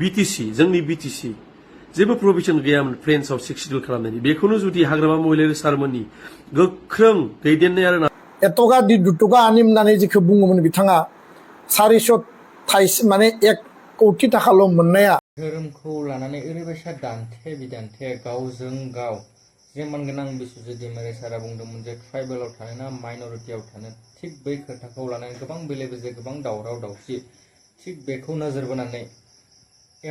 BTC जोंनि BTC जेबो provision गैयामोन प्लेन्स अफ सिक्स शिडिउल खालामनायनि बेखौनो जुदि हाग्रामा महिलारि सारमोननि गोख्रों दैदेननाय आरो एटका दुटका आनिम होननानै जेखौ बुङोमोन बिथाङा 428 माने 1 कौटि थाखाल' मोननाया धोरोमखौ लानानै ओरैबायसा दान्थे बिदान्थे गावजों गाव जे मानगोनां बिश्वजित दैमारि सारा बुंदोंमोन जे ट्राइबेलाव थानो ना माइनरिटियाव थानो थिग बै खोथाखौ लानानै गोबां बेले बेजे गोबां दावराव दावसि थिग बेखौ नोजोर बोनानै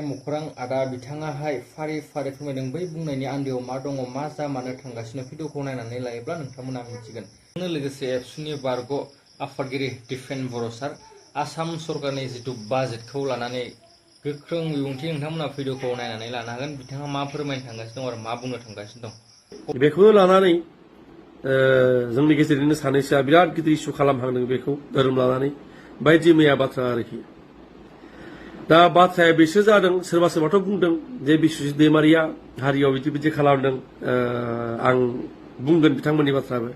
मुखरां आदा बिथाङाहाय फारि फारि फोरमायदों बै बुंनायनि आन्दोआव मा दङ मा जामानो थांगासिनो भिडिअखौ नायनानै लायोब्ला नोंथांमोना मिथिगोन लोगोसे एबसुनि बारग' आफादगिरि दिपेन बर' सार आसाम सरकारनि जिथु बाजेटखौ लानानै गोख्रों बिबुंथि नोंथांमोना भिडिअखौ नायनानै लानो हागोन बिथाङा मा फोरमायनो थांगासिनो दं आरो मा बुंनो थांगासिनो दं बेखौनो लानानै जोंनि गेजेरनिनो सानैसोआ बिराद गिदिर इस्यु खालामहांदों बेखौ धोरोम लानानै बायदि मैया बाथ्रा आरोखि दा बाथ्राया बेसो जादों सोरबा सोरबाथ' बुंदों जे बिश्वजित दैमारिया हारियाव बिदि बिदि खालामदों आं बुंगोन बिथांमोननि बाथ्राबो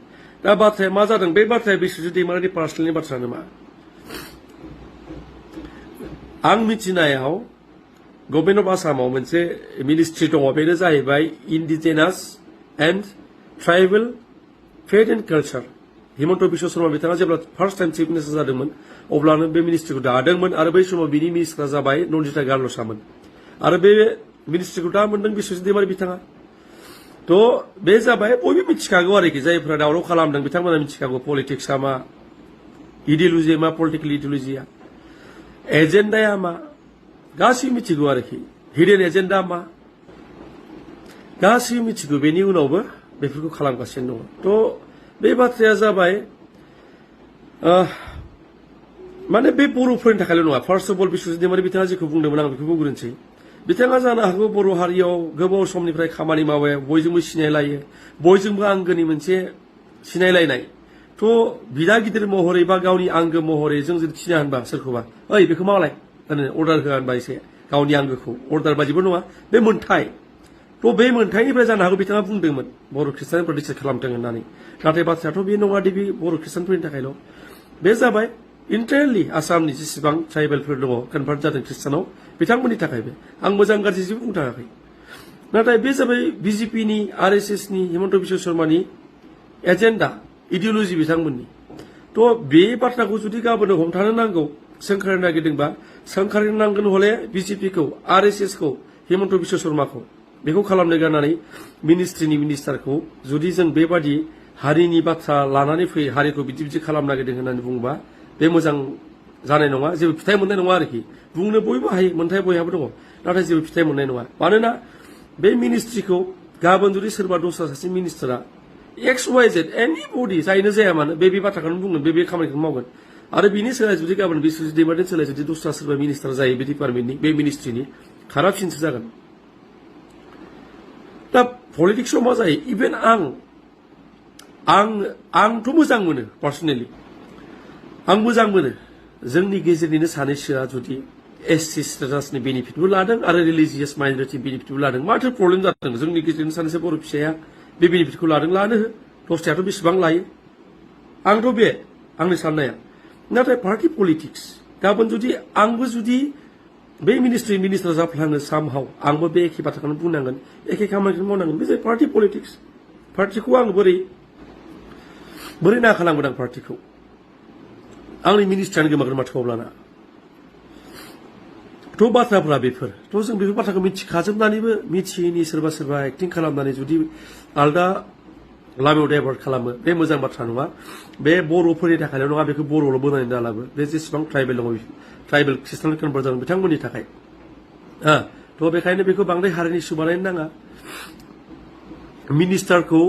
दा बाथ्राया मा जादों बे बाथ्राया बिश्वजित दैमारिनि पार्सनेलनि बाथ्रा नङा आं मिथिनायाव गभर्नमेन्ट अफ आसामाव मोनसे मिनिस्ट्रि दङ बेनो जाहैबाय indigenous and tribal trade and culture Himanta Biswa Sarma बिथाङा जेब्ला फार्स्ट टाइम चिफ मिनिस्टार जादोंमोन अब्लानो बे मिनिस्ट्रिखौ दादोंमोन आरो बै समाव बिनि मिनिस्टारा जाबाय नन्दिता गारलसामोन आरो बे मिनिस्ट्रिखौ दा मोनदों बिश्वजित दैमारि बिथाङा थ' बे जाबाय बयबो मिथिखागौ आरोखि जायफोरा दावराव खालामदों बिथांमोना मिथिखागौ पलिटिक्सआ मा इडियलजिया मा पलिटिकेल इडियलजिया एजेन्डाया मा गासैबो मिथिगौ आरोखि हिडेन एजेन्डा मा गासैबो मिथिगौ बेनि उनावबो बेफोरखौ खालामगासिनो दङ थ' बे बाथ्राया जाबाय माने बे बर'फोरनि थाखायल' नङा फार्स्ट अफ अल बिश्वजित दैमारि बिथाङा जेखौ बुंदोंमोन आं बेखौ बुंग्रोनोसै बिथाङा जानो हागौ बर' हारियाव गोबाव समनिफ्राय खामानि मावो बयजोंबो सिनायलायो बयजोंबो आंगोनि मोनसे सिनायलायनाय थ' बिदा गिदिर महरै बा गावनि आंगो महरै जों जुदि थिना होनबा सोरखौबा ओइ बेखौ मावलाय अर्डार होआ होनबा एसे गावनि आंगोखौ अर्डार बादिबो नङा बे मोन्थाय थ' बे मोन्थायनिफ्राय जानो हागौ बिथाङा बुंदोंमोन बर' ख्रिस्टानफोरा डिसाइड खालामथों होननानै नाथाय बाथ्रायाथ' बे नङा दि बे बर' ख्रिस्टानफोरनि थाखायल' बे जाबाय इन्टायरलि आसामनि जेसेबां ट्राइबेलफोर दङ कनभार्ट जादों ख्रिस्टानाव बिथांमोननि थाखायबो आं मोजां गाज्रि जेबो बुंनो थाङाखै नाथाय बे जाबाय बिजेपिनि आरएसएसनि हिमन्त बिश्व शर्मानि एजेन्डा इडियलजि बिथांमोननि थ' बे बाथ्राखौ जुदि गाबोनो हमथानो नांगौ सोंखारनो नागिरदोंबा सोंखारनो नांगोन हले बिजेपिखौ आरएसएसखौ हिमन्त बिश्व शर्माखौ बेखौ खालामनो गारनानै मिनिस्ट्रिनि मिनिस्टारखौ जुदि जों बेबादि हारिनि बाथ्रा लानानै फैयो हारिखौ बिदि बिदि खालामनो नागिरदों होननानै बुङोबा बे मोजां जानाय नङा जेबो फिथाइ मोननाय नङा आरोखि बुंनो बयबो हायो मोन्थाय बयहाबो दङ नाथाय जेबो फिथाइ मोननाय नङा मानोना बे मिनिस्ट्रिखौ गाबोन जुदि सोरबा दस्रा सासे मिनिस्टारा एक्स वाइ जेड एनि बडि जायनो जाया मानो बे बाथ्राखौनो बुंगोन बे खामानिखौ मावगोन आरो बिनि सोलाय जुदि गाबोन बिश्वजित दैमारिनि सोलाय जुदि दस्रा सोरबा मिनिस्टार जायो बे डिपार्टमेन्टनि बे मिनिस्ट्रिनि खाराबसिनसो जागोन दा पलिटिक्सआव मा जायो इभेन आंथ' मोजां मोनो पार्सनेलि आं मोजां मोनो जोंनि गेजेरनिनो सानैसोआ जुदि एससि स्टेटासनि बेनिफिटबो लादों आरो रिलिजियास माइनरिटि बेनिफिटबो लादों माथो प्रब्लेम जादों जोंनि गेजेरनि सानैसो बर' फिसाया बे बेनिफिटखौ लादों लानो हो दस्रायाथ' बेसेबां लायो आंथ' बे आंनि साननाया नाथाय पार्टि पलिटिक्स गाबोन जुदि आंबो जुदि बे मिनिस्टार जाफ्लाङो सामहाव आंबो बे एखे बाथ्राखौनो बुंनांगोन एखे खामानिखौनो मावनांगोन बे जाय पार्टि पलिटिक्स पार्टिखौ आं बोरै ना खालामगोन आं पार्टिखौ आंनि मिनिस्टारानो गोमागोन माथो अब्लाना थ' बाथ्राफ्रा बेफोर थ' जों बेफोर बाथ्राखौ मिथिखाजोबनानैबो मिथियैनि सोरबा सोरबा एक्टिं खालामनानै जुदि आलदा लामायाव डाइभार्ट खालामो बे मोजां बाथ्रा नङा बे बर'फोरनि थाखायल' नङा बेखौ बर'ल' बोनानै दालाबो बे जेसेबां ट्राइबेल दङ ट्राइबेल ख्रिस्टान कनभार्ट जादों बिथांमोननि थाखाय थ' बेखायनो बेखौ बांद्राय हारिनि इस्यु बानायनो नाङा मिनिस्टारखौ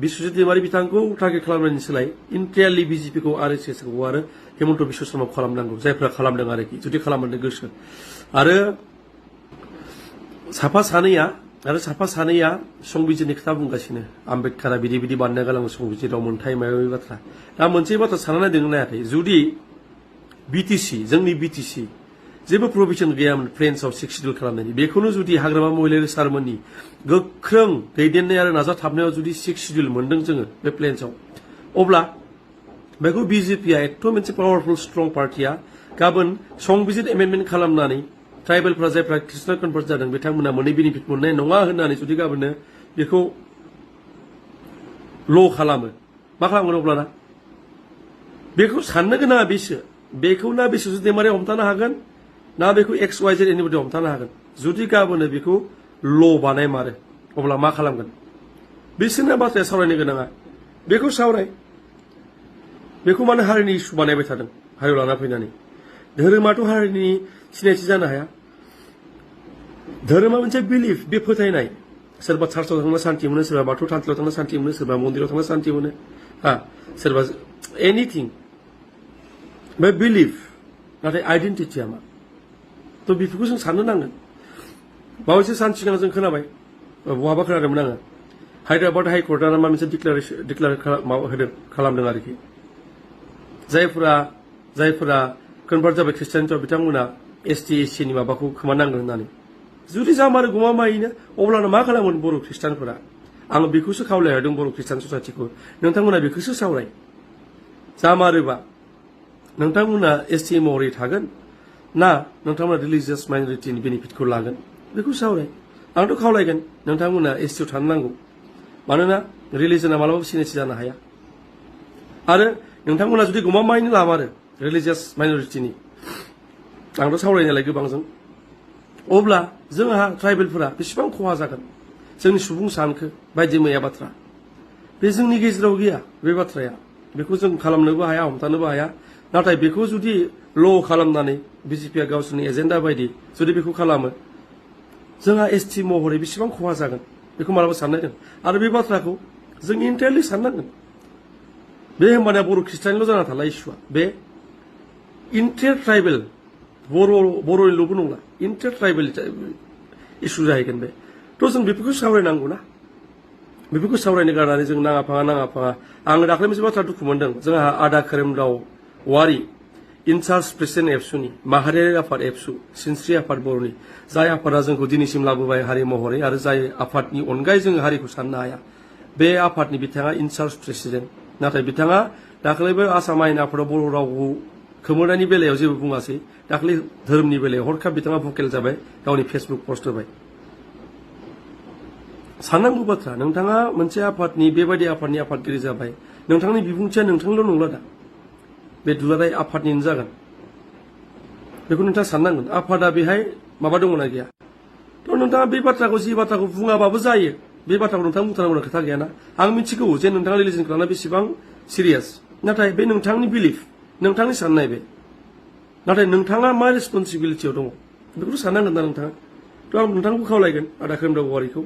बिश्वजित दैमारि बिथांखौ टार्गेट खालामनायनि सोलाय इन्टायरलि बिजेपिखौ आरएसएसखौ आरो हिमन्त बिश्व शर्माखौ खालामनांगौ जायफ्रा खालामदों आरोखि जुदि खालामनो गोसो आरो साफा सानैया संबिजिरनि खोथा बुंगासिनो आम्बेदकारा बिदि बिदि बानायना गालाङो संबिजिराव मोन्थाय माबा बाथ्रा दा मोनसे बाथ्रा सानना नायदों नायाखै जुदि बिटिसि जोंनि बिटिसि जेबो प्रभिजन गैयामोन प्लेन्स अफ सिक्स शिडिउल खालामनायनि बेखौनो जुदि हाग्रामा महिलारि सारमोननि गोख्रों दैदेननाय आरो नाजाथाबनायाव जुदि सिक्स शिडिउल मोनदों जोङो बे प्लेन्सआव अब्ला बेखौ बिजेपिया एथ' मोनसे पावारफुल स्ट्रं पार्टिया गाबोन संबिजिर एमेन्डमेन्ट खालामनानै ट्राइबेलफ्रा जायफ्रा ख्रिस्टान कनभार्ट जादों बिथांमोना मोननै बेनिफिट मोननाय नङा होननानै जुदि गाबोननो बेखौ ल' खालामो मा खालामगोन अब्लाना बेखौ साननो गोनाङा बेसो बेखौ ना बेसो जुदि मारै हमथानो हागोन ना बेखौ एक्स वाइ जेड एनिबडि हमथानो हागोन जुदि गाबोननो बेखौ ल' बानायमारो अब्ला मा खालामगोन बिसोरनो बाथ्राया सावरायनो गोनाङा बेखौ सावराय बेखौ मानो हारिनि इस्यु बानायबाय थादों हारियाव लाना फैनानै धोरोमाथ' हारिनि सिनायथि जानो हाया धोरोमा मोनसे बिलिफ बे फोथायनाय सोरबा चार्चआव थांना शान्ति मोनो सोरबा बाथौ थानसालियाव थांना शान्ति मोनो सोरबा मन्दिराव थांना शान्ति मोनो सोरबा एनिथिं बे बिलिफ नाथाय आइडेन्टिटिया मा थ' बेफोरखौ जों साननो नांगोन बावैसो सान सिगां जों खोनाबाय बहाबा खोनादोंमोन आङो हायद्राबाद हाइकर्टआ मा मोनसे डिक्लेयार खालामदों आरोखि जायफोरा कनभार्ट जाबाय ख्रिस्टानफोर बिथांमोना एसटि एससिनि माबाखौ खोमानांगोन होननानै जुदि जामारो गमामायैनो अब्लानो मा खालामगोन बर' ख्रिस्टानफोरा आं बेखौसो खावलायहरदों बर' ख्रिस्टान ससाइटिखौ नोंथांमोना बेखौसो सावराय जामारोबा नोंथांमोना एसटि महरै थागोन ना नोंथांमोना रिलिजियास माइनरिटिनि बेनिफिटखौ लागोन बेखौ सावराय आंथ' खावलायगोन नोंथांमोना एसटिआव थानो नांगौ मानोना रिलिजना मालाबाबो सिनायथि जानो हाया आरो नोंथांमोना जुदि गमामायैनो लामारो रिलिजियास माइनरिटिनि आंथ' सावरायनायलाय गोबांजों अब्ला जोंहा ट्राइबेलफोरा बेसेबां खहा जागोन जोंनि सुबुं सानखो बायदि मैया बाथ्रा बे जोंनि गेजेराव गैया बे बाथ्राया बेखौ जों खालामनोबो हाया हमथानोबो हाया नाथाय बेखौ जुदि ल' खालामनानै बिजेपिआ गावसोरनि एजेन्डा बायदि जुदि बेखौ खालामो जोंहा एसटि महरै बेसेबां खहा जागोन बेखौ मालाबा साननायदों आरो बे बाथ्राखौ जों इन्टारलि साननांगोन बे होमबानिया बर' ख्रिस्टानल' जाना थाला इस्युआ बे इन्टार ट्राइबेल बर'निल'बो नंला इन्टार ट्राइबेल इस्यु जाहैगोन बे थ' जों बेफोरखौ सावरायनांगौ ना बेफोरखौ सावरायनो गारनानै जों नाङा फाङा आङो दाख्लै मोनसे बाथ्रा दुखु मोनदों जोंहा आदा खोरोमदाव वारि इनचार्ज प्रेसिडेन्ट एबसुनि माहारियारि आफाद एबसु सिनस्रि आफाद बर'नि जाय आफादा जोंखौ दिनैसिम लाबोबाय हारि महरै आरो जाय आफादनि अनगायै जोङो हारिखौ साननो हाया बे आफादनि बिथाङा इनचार्ज प्रेसिडेन्ट नाथाय बिथाङा दाख्लैबो आसाम आयेन आफादाव बर' रावखौ खोमोरनायनि बेलायाव जेबो बुङासै दाख्लै धोरोमनि बेलायाव हरखाब बिथाङा भकेल जाबाय गावनि फेसबुक पस्ट होबाय साननांगौ बाथ्रा नोंथाङा मोनसे आफादनि बेबायदि आफादनि आफादगिरि जाबाय नोंथांनि बिबुंथिया नोंथांनिल' नंला दा बे दुलाराय आफादनिनो जागोन बेखौ नोंथाङा साननांगोन आफादा बेहाय माबा दङना गैया थ' नोंथाङा बे बाथ्राखौ जि बाथ्राखौ बुङाबाबो जायो बे बाथ्राखौ नोंथाङा बुंथारनांगौ खोथा गैयाना आं मिथिगौ जे नोंथाङा रिलिजनखौ लाना बेसेबां सिरियास नाथाय बे नोंथांनि बिलिफ नोंथांनि साननाय बे नाथाय नोंथाङा मा रेसपन्सिबिलिटियाव दङ बेखौथ' साननांगोन ना नोंथाङा थ' आं नोंथांखौ खावलायगोन आदा खोरोमदाव वारिखौ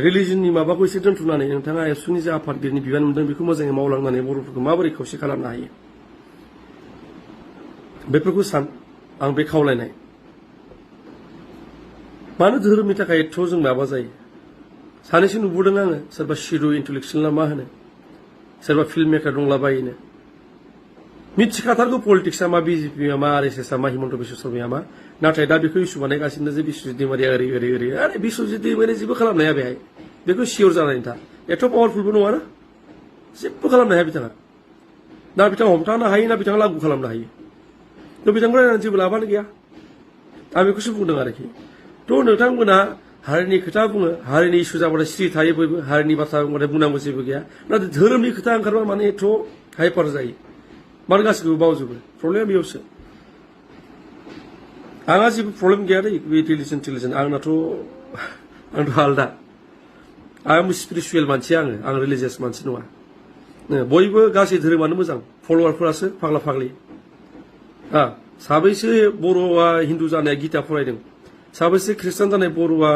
रिलिजननि माबाखौ एसे दोन्थ'नानै नोंथाङा एबसुनि जा आफादगिरिनि बिबान मोनदों बेखौ मोजाङै मावलांनानै बर'फोरखौ माबोरै खौसे खालामनो हायो बेफोरखौ सान आं बे खावलायनाय मानो धोरोमनि थाखाय एथ' जों माबा जायो सानैसो नुबोदों आङो सोरबा सिरु इन्टेलेक्सुयेल ना मा होनो सोरबा फिल्म मेकार दंलाबायोनो मिथिखाथारगौ पलिटिक्सआ मा बिजेपिआ मा आरएसएसआ मा हिमन्त बिश्व शर्माया मा नाथाय दा बेखौ इस्यु बानायगासिनो जे बिश्वजित दैमारिया ओरै आरे बिश्वजित दैमारिया जेबो खालामनो हाया बेहाय बेखौ सियर जानायनि था एथ' पावारफुलबो नङाना जेबो खालामनो हाया बिथाङा ना बिथाङा हमथानो हायो ना बिथाङा लागु खालामनो हायो थ' बिथांखौ रायनानै जेबो लाबानो गैया आं बेखौसो बुंदों आरोखि थ' नोंथांमोना हारिनि खोथा बुङो हारिनि इस्यु जाबाथाय सिरि थायो बयबो हारिनि बाथ्रा बुंबाथाय बुंनांगौ जेबो गैया नाथाय धोरोमनि खोथा ओंखारबा माने एथ' हाइपार जायो मानो गासिखौबो बावजोबो प्रब्लेमा बेयावसो आंहा जेबो प्रब्लेम गैया दै बे रिलिजन आंथ' आलदा आं स्पिरिचुवेल मानसि आं रिलिजियास मानसि नङा बयबो गासै धोरोमानो मोजां फल'वारफोरासो फाग्ला फाग्लि साबैसे बर'आ हिन्दु जानाया गिता फरायदों साबैसे ख्रिस्टान जानाय बर'आ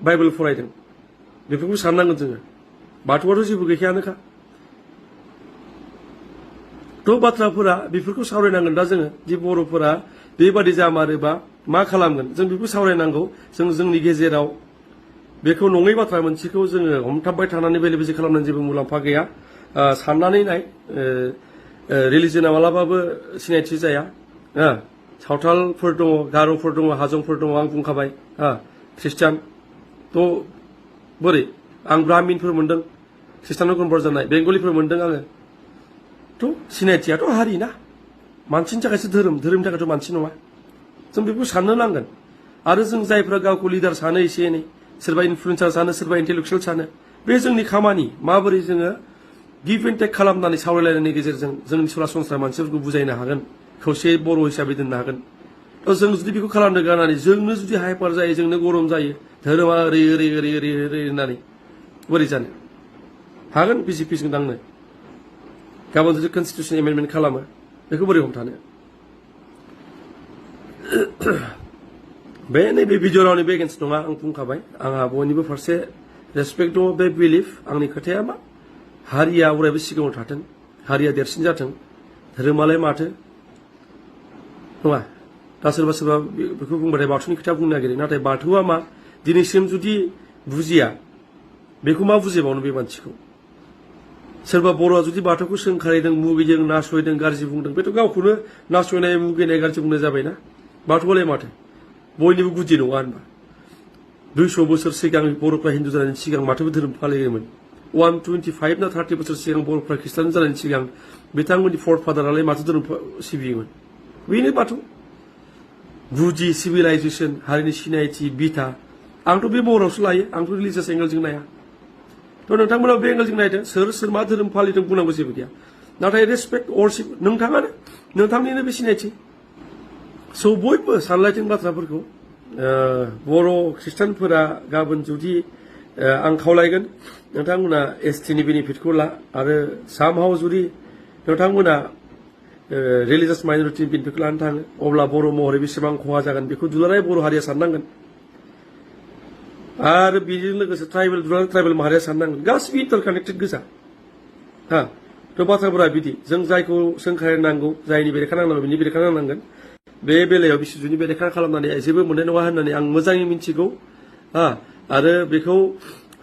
बाइबेल फरायदों बेफोरखौ साननांगोन जोङो बाथौआथ' जेबो गैखायानोखा थ' बाथ्राफोरा बेफोरखौ सावरायनांगोन दा जोङो दि बर'फोरा बेबादि जामारोबा मा खालामगोन जों बेखौ सावरायनांगौ जों जोंनि गेजेराव बेखौ नङै बाथ्रा मोनसेखौ जोङो हमथाबबाय थानानै बेले बेजे खालामनानै जेबो मुलाम्फा गैया साननानै नाय रिलिजना मालाबाबो सिनायथि जाया सावथालफोर दङ गार'फोर दङ हाजंफोर दङ आं बुंखाबाय ख्रिस्टान थ' बोरै आं ब्राह्मिनफोर मोनदों ख्रिस्टानाव कनभार्ट जानाय बेंगलिफोर मोनदों आङो थ' सिनायथियाथ' हारि ना मानसिनि थाखायसो धोरोमनि थाखायथ' मानसि नङा जों बेखौ साननो नांगोन आरो जों जायफ्रा गावखौ लिडार सानो एसे एनै सोरबा इनफ्लुयेन्सार सानो सोरबा इन्टेलेक्सुयेल सानो बे जोंनि खामानि माबोरै जोङो गिभ एन्ड टेक खालामनानै सावरायलायनायनि गेजेरजों जोंनि सरासनस्रा मानसिफोरखौ बुजायनो हागोन खौसेयै बर' हिसाबै दोननो हागोन जों जुदि बेखौ खालामनो गारनानै जोंनो जुदि हाइपार जायो जोंनो गरम जायो धोरोमा ओरै ओरै ओरै ओरै ओरै होननानै बोरै जानो हागोन बिजेपिजों दांनो गाबोन जुदि कनस्टिटिउसन एमेन्डमेन्ट खालामो बेखौ बोरै हमथानो बे नैबे भिडिअ रावनि बे एगेन्स्ट नङा आं बुंखाबाय आंहा बयनिबो फारसे रेसपेक्ट दङ बे बिलिफ आंनि खोथाया मा हारिया अरायबो सिगाङाव थाथों हारिया देरसिन जाथों धोरोमालाय माथो नङा दा सोरबा सोरबा बेखौ बुंबाथाय बाथौनि खोथा बुंनो नागिरो नाथाय बाथौआ मा दिनैसिम जुदि बुजिया बेखौ मा बुजिबावनो बे मानसिखौ सोरबा बर'आ जुदि बाथौखौ सोंखारिदों मुगैदों नासयदों गाज्रि बुंदों बेथ' गावखौनो नासयनाय मुगैनाय गाज्रि बुंनाय जाबायना बाथौआलाय माथो बयनिबो गुदि नङा होनबा 200 बोसोर सिगां बर'फ्रा हिन्दु जानायनि सिगां माथो धोरोम फालियोमोन 125 ना 30 बोसोर सिगां बर'फ्रा खृष्टान जानायनि सिगां बिथांमोननि फर्थ फादारालाय माथो धोरोम सिबियोमोन बेनो बाथौ गुदि सिभिलाइजेसन हारिनि सिनायथि बिथा आंथ' बे महरावसो लायो आंथ' रिलिजियास एंगेलजों नाया थ' नोंथांमोना बे एंगेलजों नायदो सोर मा धोरोम फालिदों बुंनांगौ जेबो गैया नाथाय रेसपेक्ट अरशिप नोंथाङानो नोंथांनिनो बे सिनायथि स' बयबो सानलायथों बाथ्राफोरखौ बर' खृष्टानफोरा गाबोन जुदि आं खावलायगोन नोंथांमोना एसटिनि बेनिफिटखौ ला आरो सामहाव जुदि नोंथांमोना रिलिजियास माइनरिटिनि बेनिफिटखौ लानो थाङो अब्ला बर' महरै बेसेबां खहा जागोन बेखौ दुलाराय बर' हारिया साननांगोन आरो बेजों लोगोसे दुलाराय ट्राइबेल माहारिया साननांगोन गासिबो इन्टारकानेक्टेड गोजा हा थ' बाथ्राफोरा बिदि जों जायखौ सोंखारिनांगौ जायनि बेरेखा नांनांगौ बिनि बेरेखा नांनांगोन बे बेलायाव बिसुजुनि बेरेखा खालामनानै जेबो मोननाय नङा होननानै आं मोजाङै मिन्थिगौ हा आरो बेखौ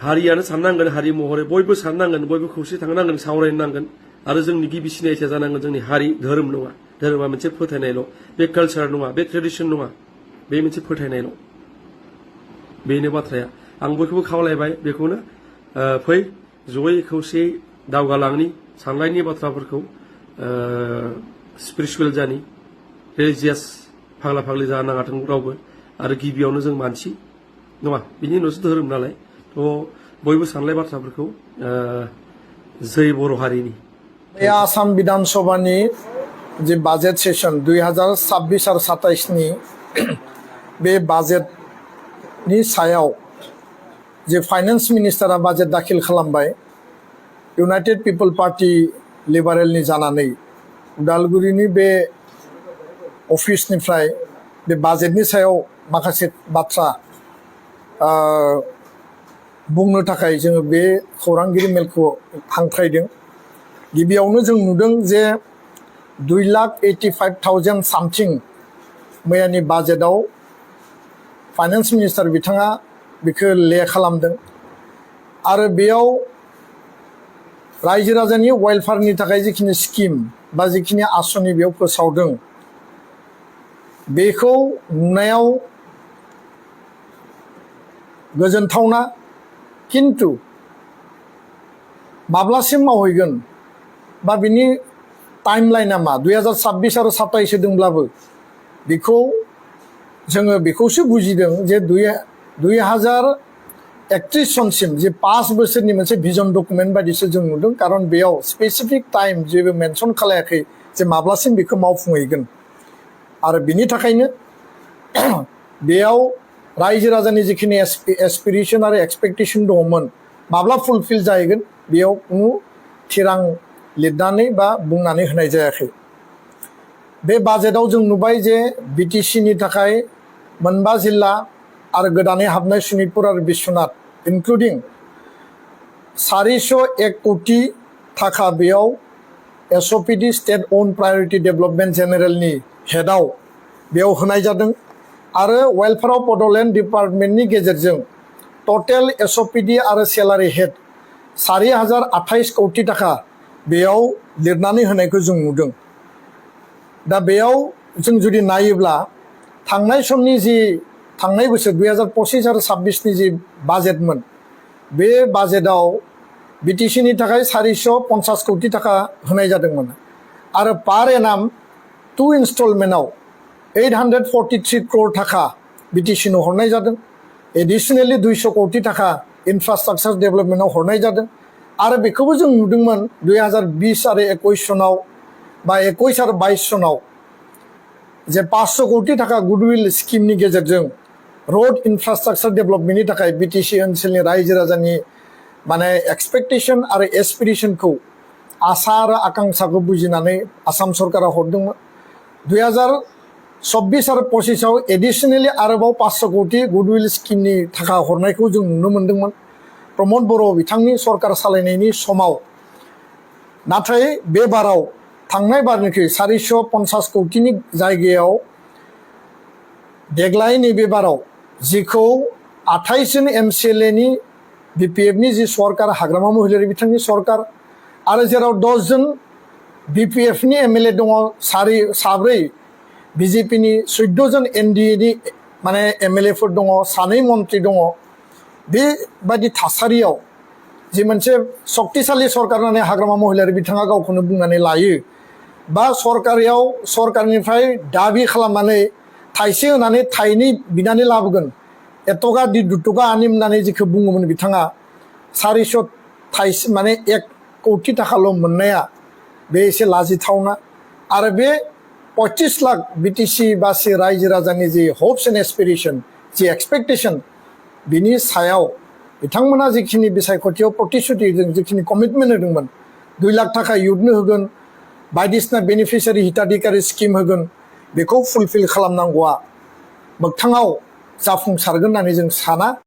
हारियानो साननांगोन हारि महरै बयबो साननांगोन बयबो खौसे थांनांगोन सावरायनांगोन आरो जोंनि गिबि सिनायथिया जानांगोन जोंनि हारि धोरोम नङा धोरोमा मोनसे फोथायनायल' बे कालचार नङा बे ट्रेडिसन नङा बे मोनसे फोथायनायल' बेनो बाथ्राया आं बयखौबो खावलायबाय बेखौनो फै जयै खौसेयै दावगालांनि सानलायनि बाथ्राफोरखौ स्पिरिचुवेल जानि रिलिजियास फाग्ला फाग्लि जानाङाथों रावबो आरो गिबियावनो जों मानसि नङा बिनि उनावसो धोरोम नालाय थ' बयबो सानलाय बाथ्राफोरखौ जै बर' हारिनि बे आसाम बिधान सभानि जे बाजेट सेसन 2026 आरो 27नि बे बाजेटनि सायाव जे फाइनान्स मिनिस्टारा बाजेट दाखिल खालामबाय इउनाइटेड पिपल पार्टी लिबारेलनि जानानै उदालगुरिनि बे अफिसनिफ्राय बे बाजेटनि सायाव माखासे बाथ्रा बुंनो थाखाय जोङो बे खौरांगिरि मेलखौ हांख्रायदों गिबियावनो जों नुदों जे 2,85,000 सामथिं मैयानि बाजेटआव फाइनान्स मिनिस्टार बिथाङा बेखौ ले खालामदों आरो बेयाव रायजो राजानि वेलफेयारनि थाखाय जिखिनि स्किम बा जिखिनि आसनि बेयाव फोसावदों बेखौ नुनायाव गोजोनथावना किन्तु माब्लासिम मावहैगोन बा बिनि टाइमलाइना मा 2026 आरो 27 होदोंब्लाबो बेखौ जोङो बेखौसो बुजिदों जे 2031 सनसिम जे 5 बोसोरनि मोनसे भिजन डकुमेन्ट बायदिसो जों नुदों खारन बेयाव स्पेसिफिक टाइम जेबो मेनसन खालायाखै जे माब्लासिम बेखौ मावफुंहैगोन आरो बिनि थाखायनो बेयाव रायजो राजानि जिखिनि एसपिरेसन आरो एक्सपेक्टेसन दङमोन माब्ला फुलफिल जाहैगोन बेयाव कुनु थिरां लिरनानै बा बुंनानै होनाय जायाखै बे बाजेटआव जों नुबाय जे बिटिसिनि थाखाय 9 जिल्ला आरो गोदानै हाबनाय शनितपुर आरो बिश्वनाथ इनक्लुडिं 401 कोटि थाखा बेयाव एसअपिडि स्टेट अन प्रायोरिटि डेभेलपमेन्ट जेनेरेलनि हेडआव बेयाव होनाय जादों आरो वेलफेयार अफ बड'लेण्ड डिपार्टमेन्टनि गेजेरजों टटेल एसअपिडि आरो सेलारि हेड 4,028 कोटि थाखा बेयाव लिरनानै होनायखौ जों नुदों दा बेयाव जों जुदि नायोब्ला थांनाय समनि जि थांनाय बोसोर 2025 आरो 26नि जि बाजेटमोन बे बाजेटआव बिटिसिनि थाखाय 450 कोटि थाखा होनाय जादोंमोन आरो पार एनाम 2 इनस्टलमेन्टआव 843 crore थाखा बिटिसिनो हरनाय जादों एडिशनेलि 200 कोटी थाखा इनफ्रास्ट्राक्चार डेभेलपमेन्टआव हरनाय जादों आरो बेखौबो जों नुदोंमोन 2020 आरो 21 सनाव बा 21 आरो 22 सनाव जे 500 कोटी थाखा गुडविल स्किमनि गेजेरजों रोड इनफ्रास्ट्राक्चार डेभेलपमेन्टनि थाखाय बिटिसि ओनसोलनि रायजो राजानि माने एक्सपेक्टेशन आरो एसपिरेशनखौ आसा आरो आकांक्षाखौ बुजिनानै आसाम सरकारा हरदोंमोन 2024 आरो 25 आव एडिशनेलि आरोबाव 500 कोटी गुडविल स्किमनि थाखा हरनायखौ जों नुनो मोन्दोंमोन प्रमद बर' बिथांनि सरकार सालायनायनि समाव नाथाय बे बाराव थांनाय बारनिख्रुइ 450 कोटीनि जायगायाव देग्लाय नैबे बाराव जिखौ 28 जन एमसिएलएनि बिपिएफनि जि सरकार हाग्रामा महिलारि बिथांनि सरकार आरो जेराव 10 जन बिपिएफनि एमएलए दङ साब्रै बिजेपिनि 14 जन एनडिएनि माने एमएलएफोर दङ 2 मन्त्रि दङ बेबायदि थासारियाव जि मोनसे शक्तिशाली सरकार होननानै हाग्रामा महिलारि बिथाङा गावखौनो बुंनानै लायो बा सरकारनिफ्राय दाबि खालामनानै थाइसे होनानै थाइनै बिनानै लाबोगोन एटका दि दुटका आनिम होननानै जिखौ बुङोमोन बिथाङा 400 थाइसे माने 1 कोटी थाखाल' मोननाया बे एसे लाजिथावना आरो बे 25 लाख बिटिसि बासि रायजो राजानि जि हप्स एन्ड एसपिरेशन जि एक्सपेक्टेशन बिनि सायाव बिथांमोना जिखिनि बिसायख'थियाव प्रतिश्रुतिजों जिखिनि कमिटमेन्ट होदोंमोन 2 लाख थाखा इयुथनो होगोन बायदिसिना बेनिफिसियारि हिताधिकारी स्किम होगोन बेखौ फुलफिल खालामनांगौआ मोगथाङाव जाफुंसारगोन होननानै जों साना